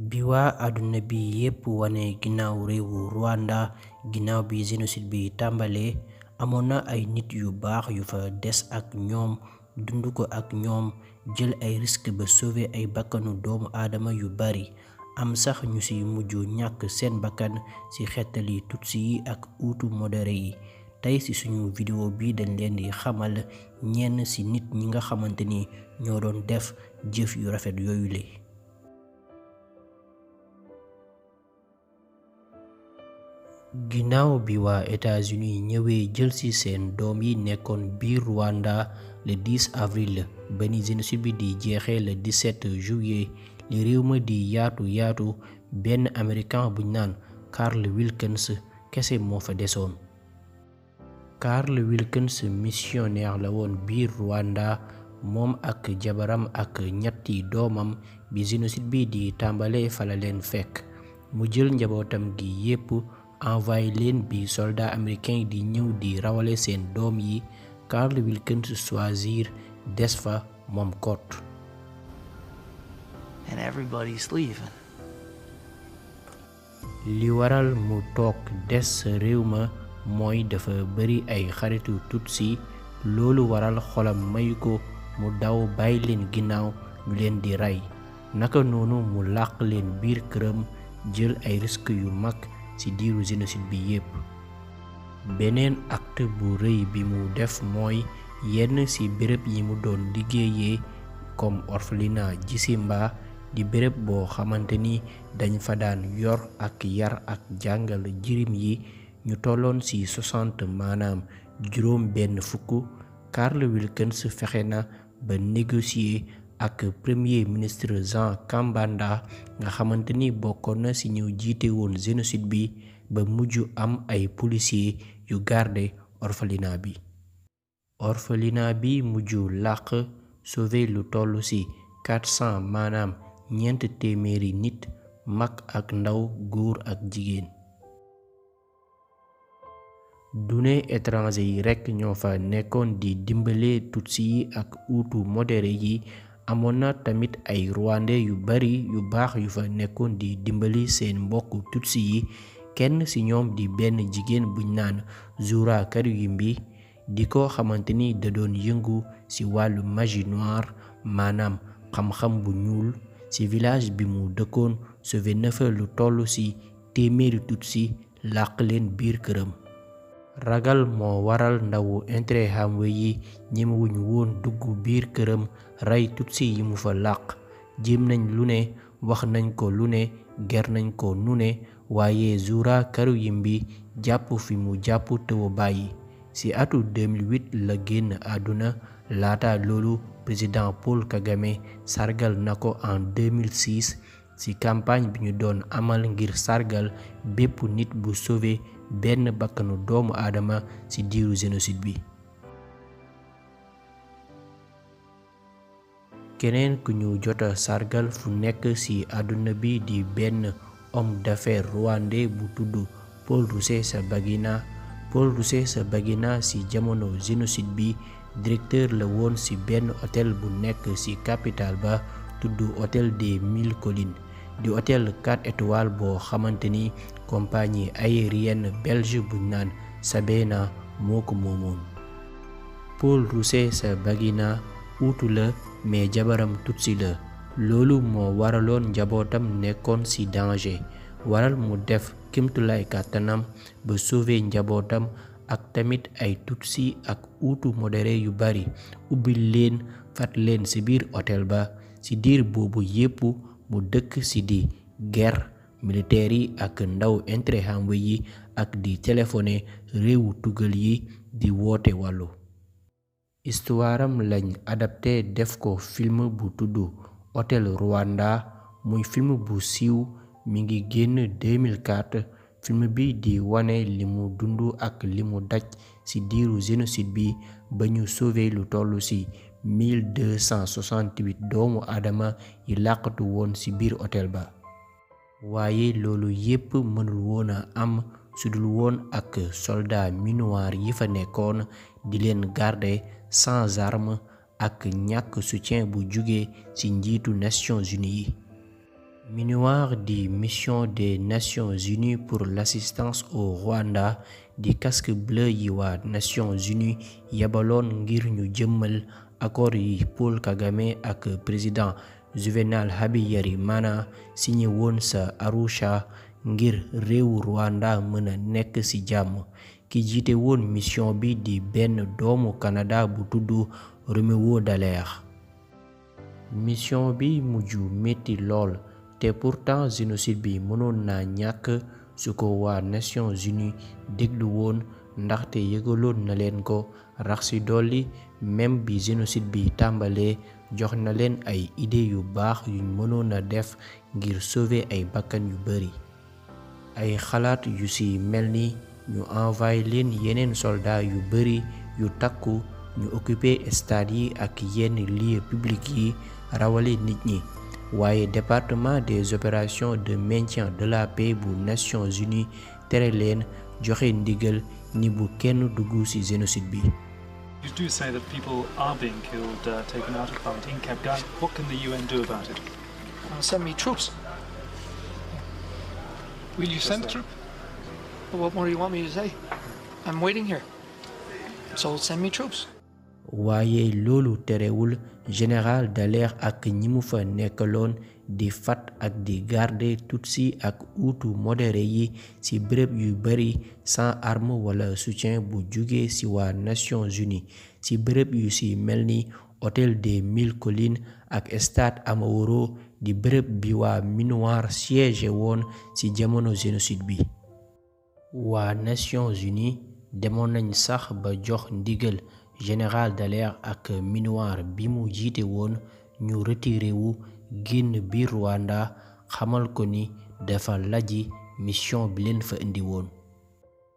bi waa àdduna bi yépp wane ginnaaw réewu Rwanda ginnaaw bi génocide bi tàmbalee amoon na ay nit yu baax yu fa des ak ñoom dund ko ak ñoom jël ay risque ba sauver ay bakkanu doomu aadama yu bari am sax ñu ci mujj ñàkk seen bakkan ci xeetali Tutsi yi ak Hutu modéré yi. tey ci suñu vidéo bi dañ leen di xamal ñenn ci nit ñi nga xamante ni ñoo doon def jëf yu rafet yooyu le. ginnaaw bi waa États-Unis ñëwee jël ci seen doom yi nekkoon biir Rwanda le 10 avril ba ni génocide bi di jeexee le 17 juillet li réew ma di yaatu benn américain buñ naan Carl Wilkins kese moo fa desoon. Carl Wilkins missionnaire la woon biir Rwanda moom ak jabaram ak ñetti doomam bi génocide bi di tàmbalee fa la leen fekk mu jël njabootam gi yépp envoyé leen bi soldat américain di ñëw di rawale seen doom yi. Carl Wilkins choisir des fa moom kot. And everybody's leaving. li waral mu toog des réew ma mooy dafa bari ay xaritu Tutsi loolu waral xolam mayu ko mu daw bàyyi leen ginnaaw ñu leen di rey naka noonu mu làq leen biir këram jël ay risques yu mag ci diiru génocide bi yépp. beneen acte bu rëy bi mu def mooy yenn ci béréb yi mu doon liggéeyee comme orphelinat Gisimba di béréb boo xamante ni dañ fa daan yor ak yar ak jàngal jirim yi ñu tolloon ci 60 maanaam juróom benn fukk. Carl Wilkins fexe na ba négocier ak premier ministre Jean Kambanda nga xamante ni bokkoon na ci ñu jiite woon génocide bi ba mujj am ay policiers yu garder orphelinat bi. orphelinat bi mujj làq sauver lu toll ci 400 maanaam ñeent téeméeri nit mag ak ndaw góor ak jigéen. dune étranger yi rekk ñoo fa nekkoon di dimbale Tutsi yi ak Hutu modéré yi amoon na tamit ay Rwandais yu bari yu baax yu fa nekkoon di dimbali seen mbokku Tutsi yi. kenn ci ñoom di benn jigéen buñ naan Zura Kariwimbi di ko xamante ni da doon yëngu ci wàllu magie noire maanaam xam-xam bu ñuul ci village bi mu dëkkoon sauvé na fa lu toll ci téeméeri Tutsi làq leen biir këram. ragal moo waral ndawu Interahamwe yi ñemewuñ woon dugg biir këram rey Tutsi yi mu fa làq jéem nañ lu ne wax nañ ko lu ne ger nañ ko nu ne waaye Zura Kariwimbi jàpp fi mu jàpp tëw bàyyi. ci atu 2008 la génn àdduna laata loolu président Paul Kagame sargal na ko en 2006 ci campagne bi ñu doon amal ngir sargal bépp nit bu sauvé benn bakkanu doomu aadama ci diiru génocide bi. keneen ku ñu jota sargal fu nekk ci àdduna bi di benn homme d'affaires rwandais bu tudd Paul Rusesabagina. Paul Rusesabagina ci jamono génocide bi directeur la woon ci benn hôtel bu nekk ci capitale ba tudd hôtel des 1000 collines di hôtel 4 étoiles boo xamante ni compagnie aérienne belge buñ naan Sabena moo ko moomoon. Paul Rusesabagina Hutu la mais jabaram Tutsi la loolu moo waraloon njabootam nekkoon ci danger waral mu def kémtulaay kàttanam ba sauver njabootam ak tamit ay Tutsi ak Hutu modéré yu bari ubbil leen fat leen ci biir hôtel ba. ci diir boobu yépp mu dëkk ci di guerre militaire yi ak ndaw Interahamwe yi ak di téléphoné réewu tugal yi di woote wàllu. histoiram lañ adapté def ko film bu tudd Hôtel Rwanda muy film bu siiw mi ngi génn 2004. film bi di wane li mu dund ak li mu daj ci diiru génocide bi ba ñu sauver lu toll ci 1268 doomu aadama yi làqatu woon ci biir hôtel ba. waaye loolu yépp mënul woon a am sudul woon ak soldat minuar yi fa nekkoon di leen garder sans armes ak ñàkk soutien bu jóge ci njiitu Nations Unies yi. Minuar di mission des Nations Unies pour l'assistance au Rwanda di casque bleu yi waa Nations Unies yabaloon ngir ñu jëmmal accord yi Paul Kagame ak président Juvenal Habyarimana signé woon sa Arusha ngir réewu Rwanda mën a nekk ci jàmm. Ki jiite woon mission bi di benn doomu Canada bu tudd Roméo Dallaire. Mission bi mujj metti lool te pourtant génocide bi mënoon naa ñàkk su ko waa Nations Unies déglu woon ndaxte yëgaloon na leen ko. rax ci dolli même bi génocide bi tàmbalee jox na leen ay idée yu baax yuñ mënoon a def ngir sauver ay bakkan yu bari. ay xalaat yu ci mel ni ñu envoyé leen yeneen soldats yu bari yu takku ñu occuper stade yi ak yenn lieux publics yi rawale nit ñi. waaye département des opérations de maintien de la paix bu Nations Unies tere leen joxe ndigal ni bu kenn dugg ci génocide bi. You do say that people are being killed, taken out of fighting, kept going. What can the UN do about it? Send me troops. Will you send troops? What more do you want me to say? I'm waiting here. So send me troops. waaye loolu terewul général Dallaire ak ñi mu fa nekkaloon di fat ak di garder Tutsi ak Hutu modéré yi ci béréb yu bari sans arme wala soutien bu jóge ci waa Nations Unies ci béréb yu ci mel ni hôtel des Mille Collines ak stade Amahoro di béréb bi waa Minuar siège woon ci jamono génocide bi. waa Nations Unies demoon nañ sax ba jox ndigal général Dallaire ak Minuar bi mu jiite woon ñu retiré wu génn biir Rwanda xamal ko ni dafa laji mission bi leen fa indi woon.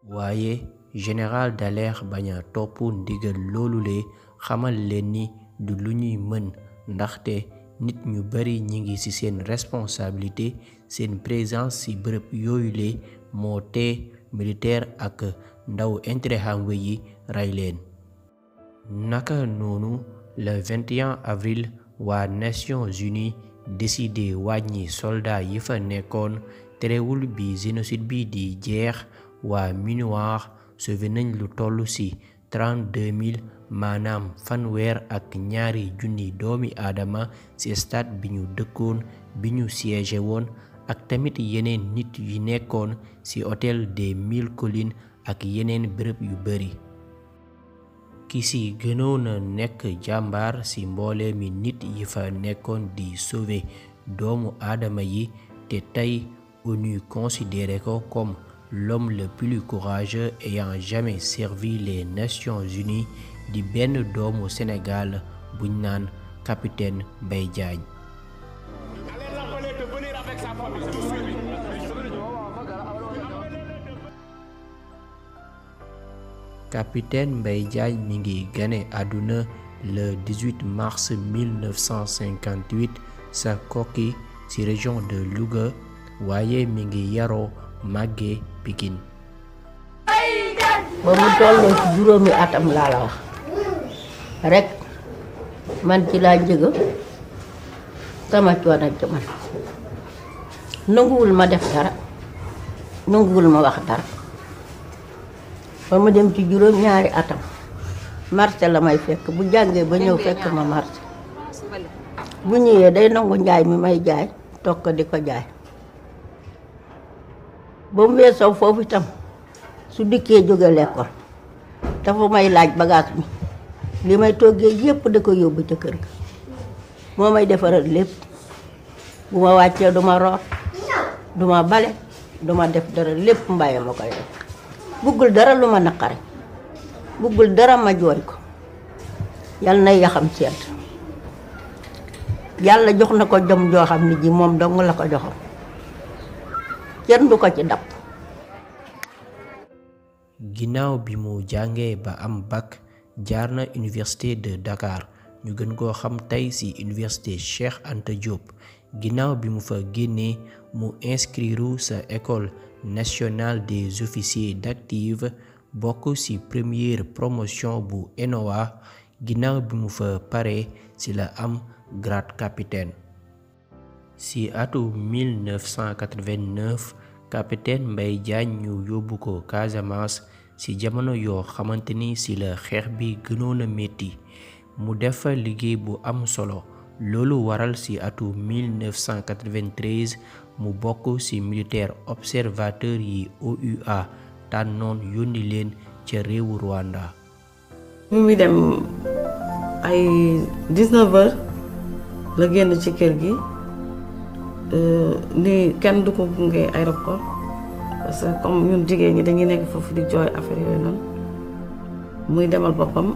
waaye général Dallaire bañ a topp ndigal loolule xamal leen ni du lu ñuy mën ndaxte nit ñu bari ñi ngi ci seen responsabilité. seen présence ci bërëb yooyule moo tee militaire ak ndaw Interahamwe yi rey leen. naka noonu le 21 avril waa Nations Unies décidé wàññi soldat yi fa nekkoon. terewul bi génocide bi di jeex waa Minuar sauvé nañ lu toll ci 32 000 maanaam fanweer ak ñaari junni doomi aadama ci stade bi ñu dëkkoon bi ñu siégé woon ak tamit yeneen nit yu nekkoon ci hôtel des Mille Collines ak yeneen béréb yu bari. ki ci gënoon a nekk jàmbaar ci mboole mi nit yi fa nekkoon di sauver doomu aadama yi te tey ONU considéré ko comme l'homme le plus courageux ayant jamais servi les Nations Unies di benn doomu Sénégal buñ naan capitaine Mbaye Diagne. capitaine Mbaye Diagne mi ngi gane àdduna le 18 mars 1958 sa Koki ci région de Louga waaye mi ngi yaroo màggee Pikine. ba mu tolloo ci juróomi atam laa la wax rek man ci laa njëga sama coono ci man nanguwul ma def dara nanguwul ma wax dara. ba mu dem ci juróom ñaari atam marché la may fekk bu jàngee ba ñëw fekk ma marché bu ñëwee day nangu njaay mi may jaay toog ko di ko jaay. ba mu weesoo foofu itam su dikkee jóge lekkool dafa may laaj bagage bi li may toggee yépp da ko yóbbu ca kër ga moo may defaral lépp bu ma wàccee duma root duma bale duma def dara lépp mbaye ma koy def. buggul dara lu ma naqare buggul dara ma jooy ko yal na yaxam sedd yàlla jox na ko jom joo xam ne ji moom dong la ko joxoon kenn du ko ci dab. ginnaaw bi mu jàngee ba am bac jaar na université de Dakar ñu gën koo xam tey ci université Cheikh Anta Diop. ginnaaw bi mu fa génnee mu inscrire sa école nationale des officiers d'active bokk ci première promotion bu ENOA. ginnaaw bi mu fa paree ci la am grade capitaine. si atu 1989 capitaine Mbaye Diagne ñu yóbbu ko Casamance si jamono yoo xamanteni si la xeex bi gënoon a metti mu def fa liggéey bu am solo loolu waral si atu 1993 mu bokk ci militaire observateur yi OUA tànnoon yónni leen ca réewu Rwanda. bi muy dem ay 19h la génn ci kër gi ni kenn du ko gunge aéroport parce que comme ñun jigéen ñi dañuy nekk foofu di jooy affaire yooyu noonu muy demal boppam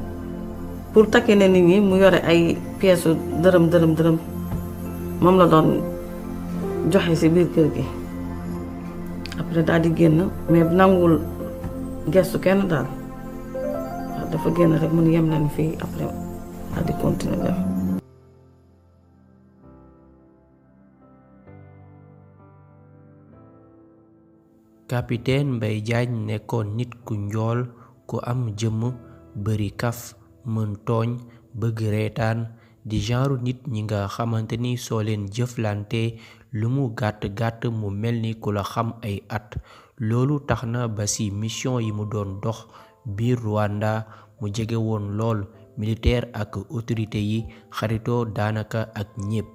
pour takkee ne nit ñi mu yore ay pièces dërëm moom la doon joxe ci biir kër gi après daal di génn mais nanguwul gestu kenn daal waaw dafa génn rek mun yem nañ fii après daal di continuer dem. capitaine Mbaye Diagne nekkoon nit ku njool ku am jëmm bari kaf mën tooñ bëgg reetaan di genre nit ñi nga xamanteni soo leen jëflante lu mu gàtt mu mel ni ku la xam ay at loolu tax na ba ci mission yi mu doon dox biir Rwanda mu jege woon lool militaire ak autorité yi xaritoo daanaka ak ñépp.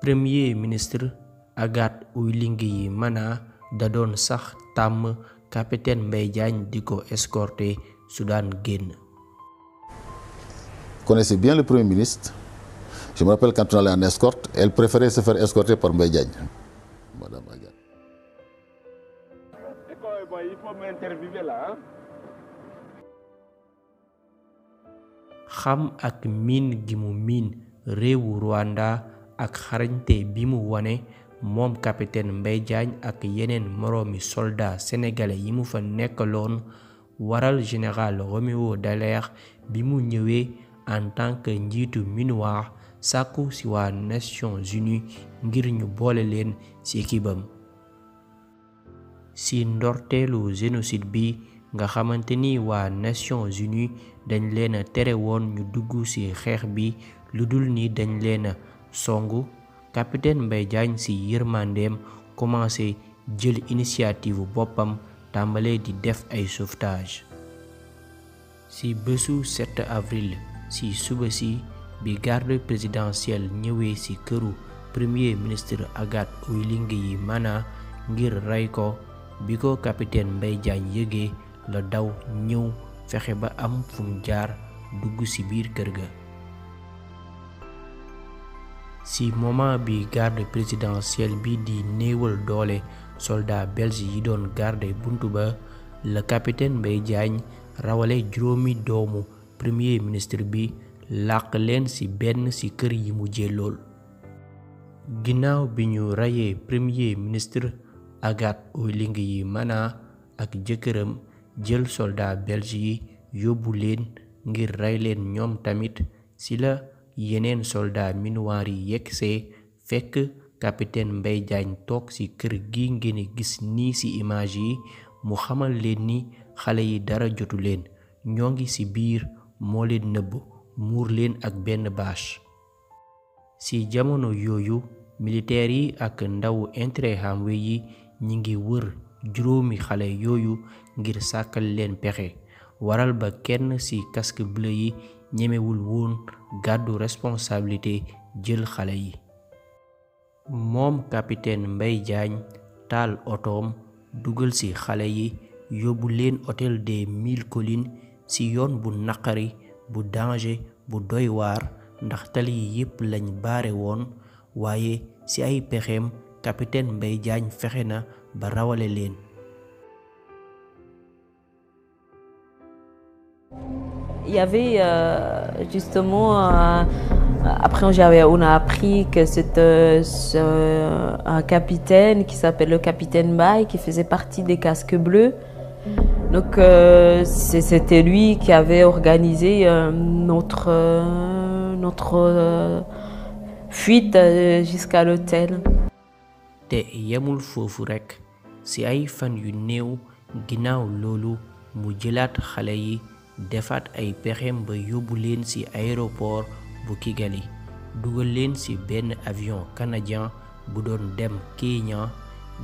premier ministre Agathe Uwilingiyimana da doon sax tàmm capitaine Mbaye Diagne di ko escorter Soudan génn. Connaissait bien le premier ministre. Je me rappelle quand on allait en escorte, elle préférait se faire escorter par Mbaye Diagne. Madame Agathe. Il faut m'interviewer là. xam ak miin gi mu miin réewu Rwanda ak xarañte bi mu wane moom capitaine Mbaye Diagne ak yeneen moroomi soldat sénégalais yi mu fa nekkaloon waral général Roméo Dallaire bi mu ñëwee en tant que njiitu MINUSMA sàkku ci waa Nations Unies ngir ñu boole leen ci équipam. ci ndorteelu génocide bi nga xamanteni waa Nations Unies dañ leen tere woon ñu dugg ci xeex bi lu dul ni dañ leen songu capitaine Mbaye Diagne ci yërmandeem commencé jël initiative boppam tàmbalee di def ay sauvetage. ci bésu 7 avril ci suba si bi garde présidentielle ñëwee ci këru premier ministre Agathe Uwilingiyimana ngir rey ko bi ko capitaine Mbaye Diagne yëgee la daw ñëw fexe ba am fu mu jaar dugg ci biir kër ga. ci moment bi garde présidentielle bi di néewal doole soldat belge yi doon garde buntu ba le capitaine Mbaye Diagne rawale juróomi doomu premier ministre bi làq leen ci benn ci kër yi mu jëlool. ginnaaw bi ñu rayee premier ministre Agathe Uwilingiyimana ak jëkkëram jël soldat belge yi yóbbu leen ngir rey leen ñoom tamit ci la yeneen soldat minuwaar yi yegsee fekk capitaine Mbaye Diagne toog ci kër gi ngeen gis nii ci image yi mu xamal leen ni xale yi dara jotu leen ñoo ngi ci biir moo leen nëbb muur leen ak benn bâche. ci jamono yooyu militaire yi ak ndawu Interahamwe yi ñi ngi wër juróomi xale yooyu ngir sàkkal leen pexe waral ba kenn ci casque bleu yi ñemewul woon gàddu responsabilité jël xale yi. moom capitaine Mbaye Diagne taal otoom dugal ci xale yi yóbbu leen hôtel des 1000 collines ci yoon bu naqari bu danger bu doy waar ndax tali yi yépp lañ baare woon waaye ci ay pexeem capitaine Mbaye Diagne fexe na ba rawale leen. Il y avait justement, après on a appris que c'était un capitaine qui s'appelle le capitaine Mbaye qui faisait partie des casques bleus. Donc c'était lui qui avait organisé notre fuite jusqu'à l'hôtel. te yemul foofu rekk ci ay fan yu néew ginnaaw loolu mu jëlaat xale yi defaat ay pexem ba yóbbu leen ci aéroport bu Kigali dugal leen ci benn avion canadien bu doon dem Kenya.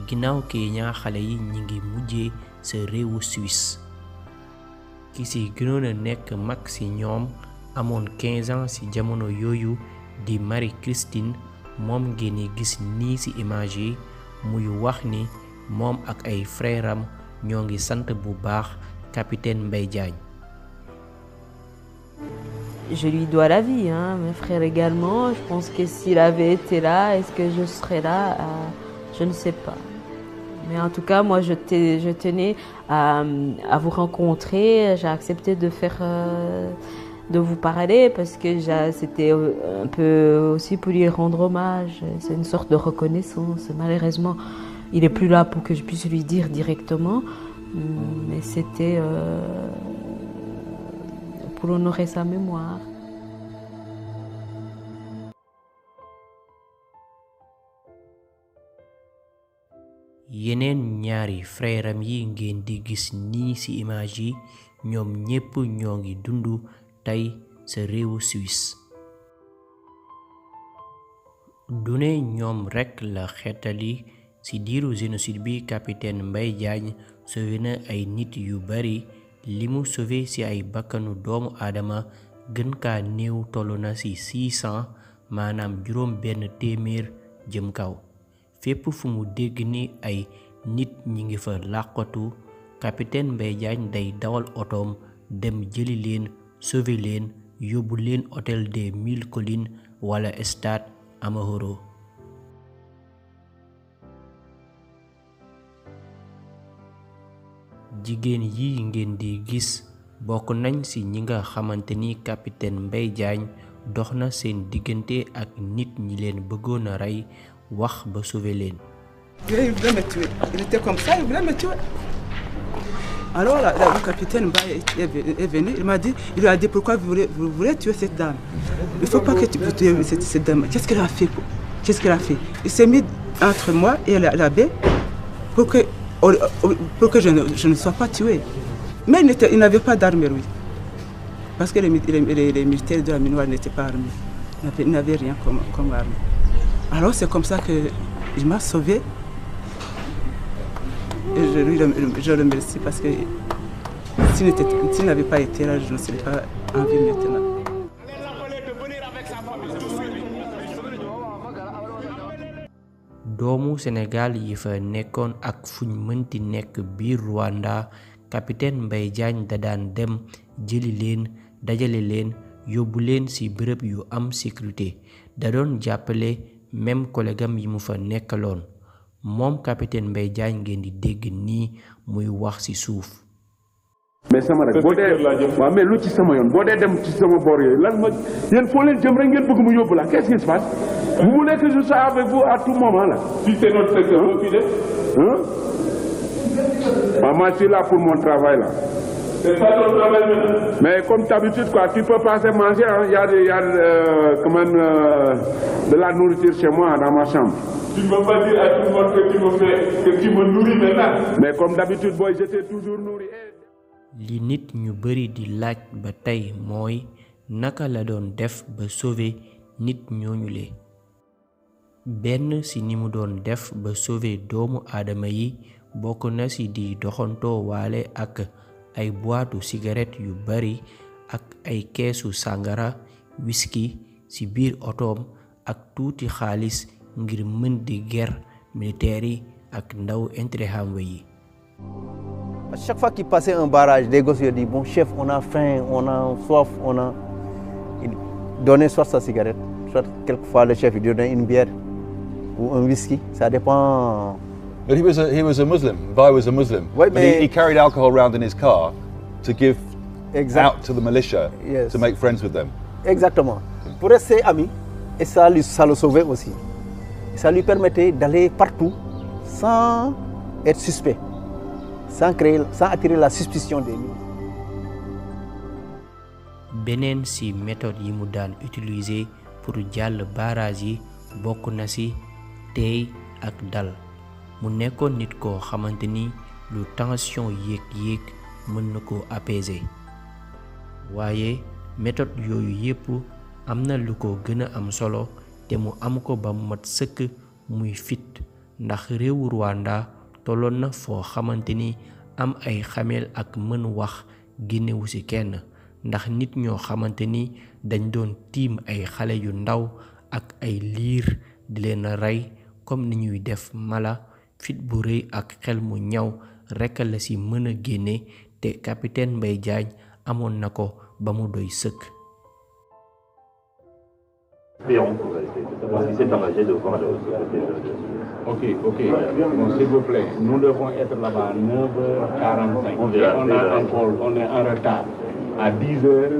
Ginnaaw Kenya xale yi ñi ngi mujjee sa réewu Suisse. ki ci gënoon a nekk mag ci ñoom amoon 15 ans ci jamono yooyu di Marie-Christine moom ngeen di gis nii ci image yi muy wax ni moom ak ay frère am ñoo ngi sant bu baax capitaine Mbaye Diagne. Je lui dois la vie, hein, mes frères également. Je pense que s'il avait été là, est-ce que je serais là? Je ne sais pas. Mais en tout cas, moi, je tenais à vous rencontrer. J'ai accepté de vous parler parce que c'était un peu aussi pour lui rendre hommage. C'est une sorte de reconnaissance. Malheureusement, il n'est plus là pour que je puisse lui dire directement. Mais c'était pour honorer sa mémoire. yeneen ñaari frère am yi ngeen di gis nii ci image yi ñoom ñépp ñoo ngi dundu tey sa réewu Suisse. du ne ñoom rekk la xeetali ci diiru génocide bi capitaine Mbaye Diagne sauvé na ay nit yu bari li mu sauvé ci ay bakkanu doomu aadama gën kaa néew tollu na ci 600 maanaam juróom benn téeméer jëm kaw. fépp fu mu dégg ni ay nit ñi ngi fa làqatu capitaine Mbaye Diagne day dawal otoom dem jëli leen sauver leen yóbbu leen hôtel des 1000 collines wala stade Amahoro. jigéen yi ngeen di gis bokk nañ ci ñi nga xamante ni capitaine Mbaye Diagne dox na seen diggante ak nit ñi leen bëggoon a rey wax ba sauver leen. Il voulait me tuer. Il était comme ça, il voulait me tuer. Alors le capitaine Mbaye est venu, il lui a dit pourquoi vous voulez tuer cette dame. Il ne faut pas que tu tues cette dame. Qu'est-ce qu'elle a fait? Il s'est mis entre moi et l'abbé pour que je ne sois pas tué. Mais il n'avait pas d'armes, lui. Parce que les militaires de la Minoire n'étaient pas armés. Ils n'avaient rien comme arme. Alors c'est comme ça qu'il m'a sauvé. Et je le remercie parce que s'il n'avait pas été là, je ne serais pas en vie maintenant. doomu Sénégal yi fa nekkoon ak fuñ mënti nekk biir Rwanda capitaine Mbaye Diagne da daan dem jëli leen dajale leen yóbbu leen ci bërëb yu am sécurité da doon jàppale même collègue am yi mu fa nekkaloon moom capitaine Mbaye Diagne ngeen di dégg nii muy wax ci suuf. mais sama rek boo dee waaw mais lu ci sama yoon boo dee dem ci sama boor yooyu lan ma yéen foo leen jëm rek ngeen bëgg mu yóbbu la qu'est-ce qui se passe vous voulez que je sois avec vous à tout moment là. si c'est notre secteur boo fi def. moi je suis là pour mon travail là. c'est pas ton travail maintenant. mais comme d'habitude quoi tu peux passer manger hein. Il y a quand même de la nourriture chez moi dans ma chambre. Tu ne peux pas dire à tout le monde que tu me nourris maintenant. Mais comme d'habitude boy j'étais toujours nourri. li nit ñu bari di laaj ba tey mooy naka la doon def ba sauver nit ñooñu le benn ci ni mu doon def ba sauver doomu aadama yi bokk na ci di doxantoo waale ak ay boîtu cigarette yu bari ak ay keesu sàngara whisky ci biir otoom ak tuuti xaalis ngir mën di guerre militaire yi ak ndaw Interahamwe yi. À chaque fois qu'il passait un barrage, les gosses lui disaient bon chef, on a faim, on a soif, Il donnait soit sa cigarette, soit quelquefois le chef il donnait une bière ou un whisky, ça dépend. But he was a Muslim. Mbaye was a Muslim. Oui, but he carried alcohol around in his car to give out to the militia to make friends with them. Exactement. Pour rester amis, et ça le sauvait aussi. Ça lui permettait d'aller partout sans être suspect. Sans attirer la suspicion des gens. beneen ci méthode yi mu daan utiliser pour jàll barrage yi bokk na ci teey ak dal mu nekkoon nit koo xamante ni lu tension yéeg mën na ko apaiser waaye méthode yooyu yépp am na lu ko gën a am solo te mu am ko ba mu mat sëkk muy fit ndax réewu Rwanda tolloon na foo xamante ni am ay xameel ak mën wax génnewu ci kenn ndax nit ñoo xamante ni dañ doon tiim ay xale yu ndaw ak ay liir di leen rey comme ni ñuy def mala fit bu rëy ak xel mu ñaw rekk la ci mën a génne te capitaine Mbaye Diagne amoon na ko ba mu doy sëkk. Ok. Bon, s'il vous plaît, nous devons être là-bas à 9h45. On est en retard. À 10h,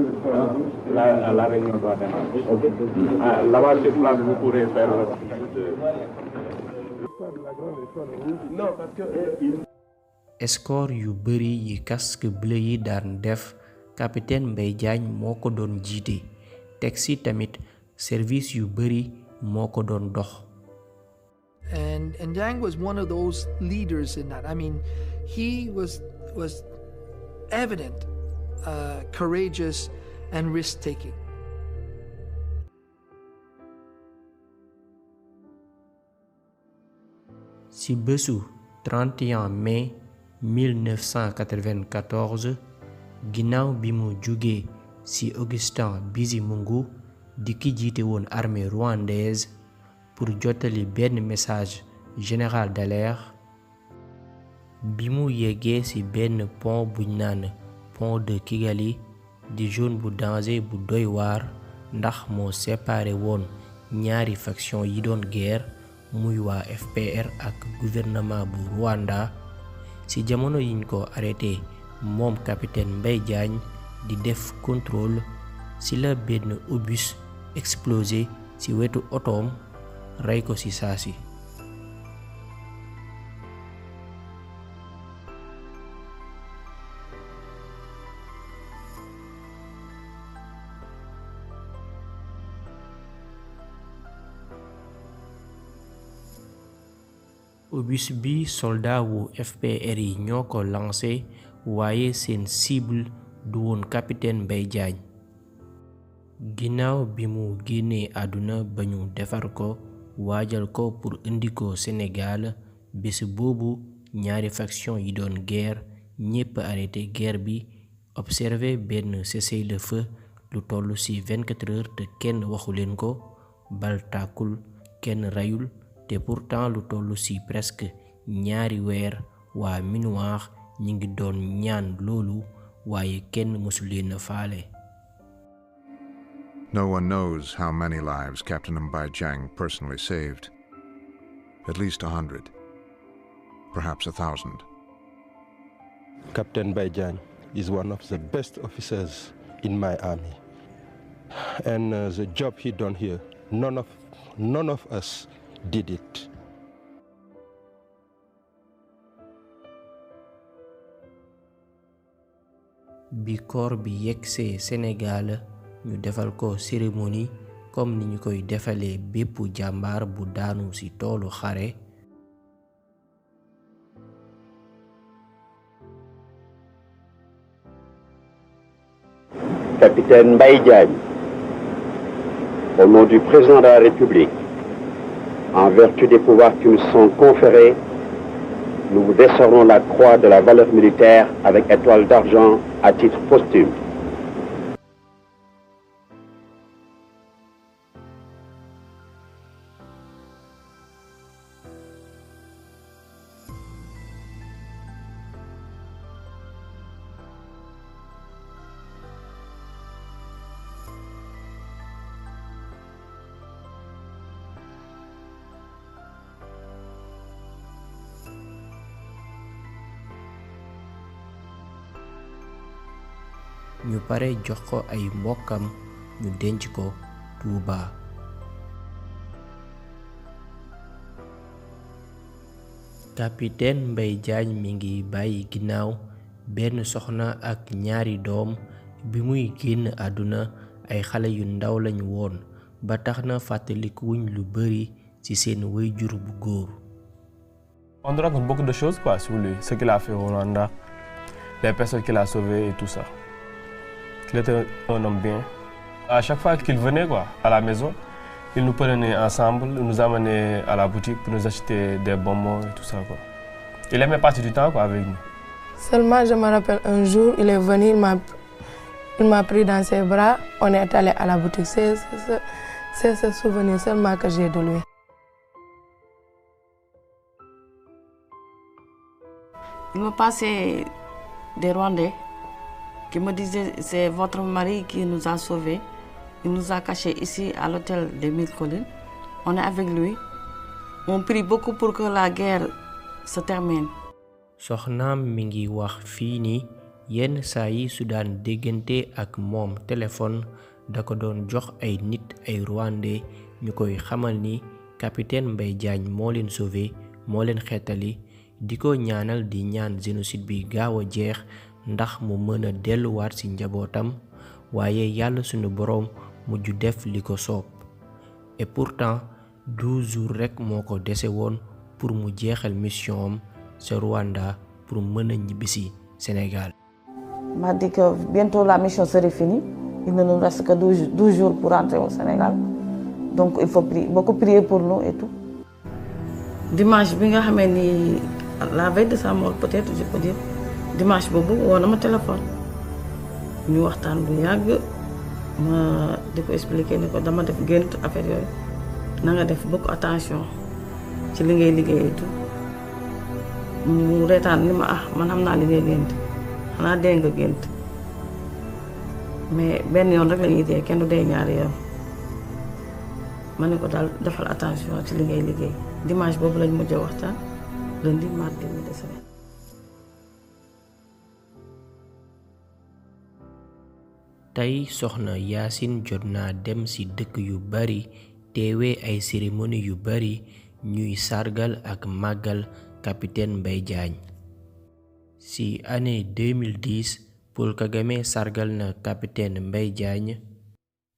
la réunion doit démarrer. Okay. Là-bas, sur place, vous pourrez faire non, parce que escort yu bari yi casque bleu yi daan def capitaine Mbaye Diagne moo ko doon jiite teg ci tamit service yu bari moo ko doon dox. And Diagne was one of those leaders in that. I mean, he was evident, courageous and risk-taking. Ci bésu 31 mai 1994 ginnaaw bi mu jugee ci Augustin Bizimungu di ki jiite woon armée rwandaise pour jottali benn message général d'alerte bi mu yeggee ci benn pont buñ naan pont de Kigali di zone bu danger bu doy waar ndax moo séparé woon ñaari faction yi doon guerre muy waa FPR ak gouvernement bu Rwanda ci jamono yiñ ko arrêté moom capitaine Mbaye Diagne di def contrôle ci la benn obus explosé ci wetu otoom rey ko ci saasi. obus bi soldat wu FPR yi ñoo ko lancé waaye seen cible du woon capitaine Mbaye Diagne. ginnaaw bi mu génnee àdduna ba ñu defar ko waajal ko pour indi ko Sénégal bés boobu ñaari faction yi doon guerre ñépp arrêté guerre bi observé benn cessez-le-feu lu toll ci 24 heures te kenn waxu leen ko bal tàkkul kenn reyul te pourtant lu toll ci presque ñaari weer waa minuar ñi ngi doon ñaan loolu waaye kenn mësu leen a faale. No one knows how many lives Captain Mbaye Diagne personally saved. At least 100, perhaps 1,000. Captain Mbaye Diagne is one of the best officers in my army. And the job he done here, none of us did it. bi corps bi yegsee Sénégal ñu defal ko cérémonie comme ni ñu koy defalee bépp jàmbaar bu daanu ci toolu xare. Capitaine Mbaye Diagne, au nom du président de la République, en vertu des pouvoirs qui nous sont conférés, nous vous décernons la croix de la valeur militaire avec étoile d'argent à titre posthume. ñu pare jox ko ay mbokkam ñu denc ko Touba. capitaine Mbaye Diagne mi ngi bàyyi ginnaaw benn soxna ak ñaari doom bi muy génn àdduna ay xale yu ndaw lañu woon ba tax na fàttalikuwuñ lu bari ci seen waajur bu góor. On raconte beaucoup de choses quoi sur lui, ce qu'il a fait au Rwanda, les personnes qu'il a sauvées et tout ça. Il était un homme bien. À chaque fois qu'il venait à la maison, il nous prenait ensemble, il nous amenait à la boutique pour nous acheter des bonbons et tout ça. Il aimait passer du temps avec nous. Seulement, je me rappelle un jour, il est venu, il m'a pris dans ses bras, on est allé à la boutique. C'est ce souvenir seulement que j'ai de lui. Il me passait des Rwandais qui me disaient c'est votre mari qui nous a sauvés. Il nous a cachés ici à l'hôtel des 1000 collines. On est avec lui. On prie beaucoup pour que la guerre se termine. soxnaam mi ngi wax fii ni yenn saa yi su daan déggante ak moom téléphone da ko doon jox ay nit ay Rwandais ñu koy xamal ni capitaine Mbaye Diagne moo leen sauvé moo leen xeetali di ko ñaanal di ñaan génocide bi gaaw a jeex ndax mu mën a delluwaat ci njabootam waaye yàlla sunu boroom mujj def li ko soob et pourtant 12 jours rek moo ko dese woon pour mu jeexal mission am ca Rwanda pour mën a ñibbisi Sénégal. Il m'a dit que bientôt la mission serait finie. Il ne nous reste que 12 jours pour rentrer au Sénégal. Donc il faut beaucoup prier pour nous et tout. Dimanche, la veille de sa mort peut-être, je peux dire, dimanche, on a mon téléphone. Nous avons dit que expliquer que dans ma affaire, nous avons beaucoup attention ci li ngay liggéey et tout. Mu reetaan ni ma man xam naa li ngay gént xanaa dee nga gént mais benn yoon rek la ñuy dee kenn du dee ñaari yoon ma ne ko daal defal attention ci li ngay liggéey dimanche boobu lañ mujjee waxtaan lundi mardi mu décédé. tey soxna Yacine jot naa dem ci dëkk yu bari teewee ay cérémonie yu bari ñuy sargal ak màggal capitaine Mbaye Diagne. ci année 2010 Paul Kagame sargal na capitaine Mbaye Diagne.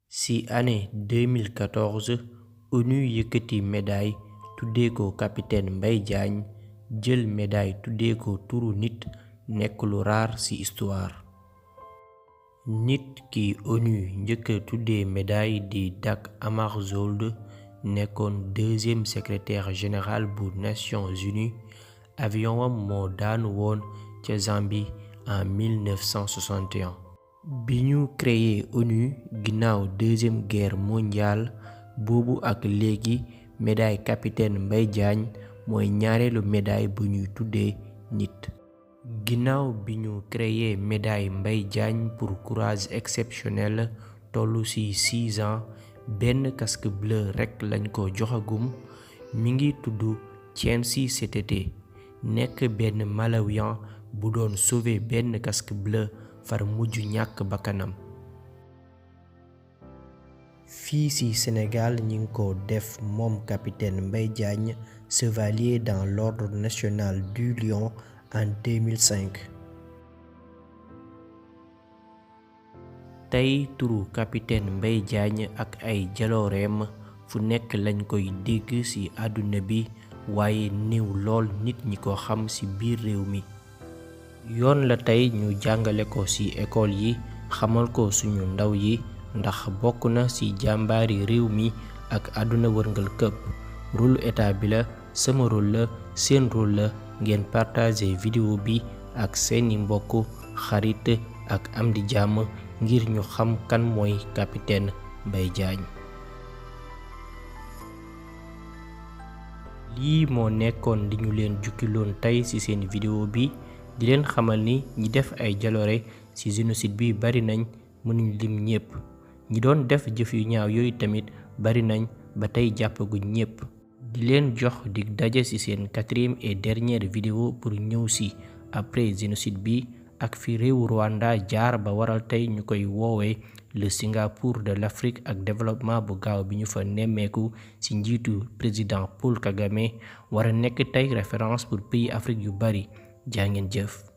ci année 2014 ONU yëkkati médaille tuddee ko capitaine Mbaye Diagne jël médaille tuddee ko turu nit nekk lu raar ci histoire. nit ki ONU njëkk tuddee médaille di Dag Hammarskjöld nekkoon deuxième secrétaire général bu Nations Unies. avion am moo daanu woon ca Zambie en 1961. bi ñu créé ONU ginnaaw deuxième guerre mondiale boobu ak léegi médaille capitaine Mbaye Diagne mooy ñaareelu médaille bu ñuy tuddee nit. ginnaaw bi ñu créé médaille Mbaye Diagne pour courage exceptionnel tollu ci 6 ans benn casque bleu rekk lañ ko joxagum mi ngi tudd Tiensi Setete nekk benn Malawian bu doon sauver benn casque bleu far mujj ñàkk bakkanam. fii ci Sénégal ñi ngi ko def moom capitaine Mbaye Diagne chevalier dans l'ordre national du Lion en 2005. tey turu capitaine Mbaye Diagne ak ay jalooreem fu nekk lañ koy dégg ci àdduna bi waaye néew lool nit ñi ko xam ci biir réew mi. yoon la tey ñu jàngale ko ci école yi xamal ko suñu ndaw yi ndax bokk na ci jàmbaari réew mi ak àdduna wërngal këpp. rôle état bi la sama rôle la seen rôle la ngeen partager vidéo bi ak seeni mbokk xarit ak am di jàmm ngir ñu xam kan mooy capitaine Mbaye Diagne. lii moo nekkoon li ñu leen jukkiloon tey ci seen vidéo bi di leen xamal ni ñi def ay jaloore ci génocide bi bari nañ mënuñ lim ñépp ñi doon def jëf yu ñaaw yooyu tamit bari nañ ba tey jàppaguñ ñépp. di leen jox dig daje ci seen 4e et dernière vidéo pour ñëw ci après génocide bi ak fi réewu Rwanda jaar ba waral tey ñu koy woowee le Singapour de l'Afrique ak développement bu gaaw bi ñu fa nemmeeku ci njiitu président Paul Kagame war a nekk tey référence pour pays Afrique yu bari jaa ngeen jëf.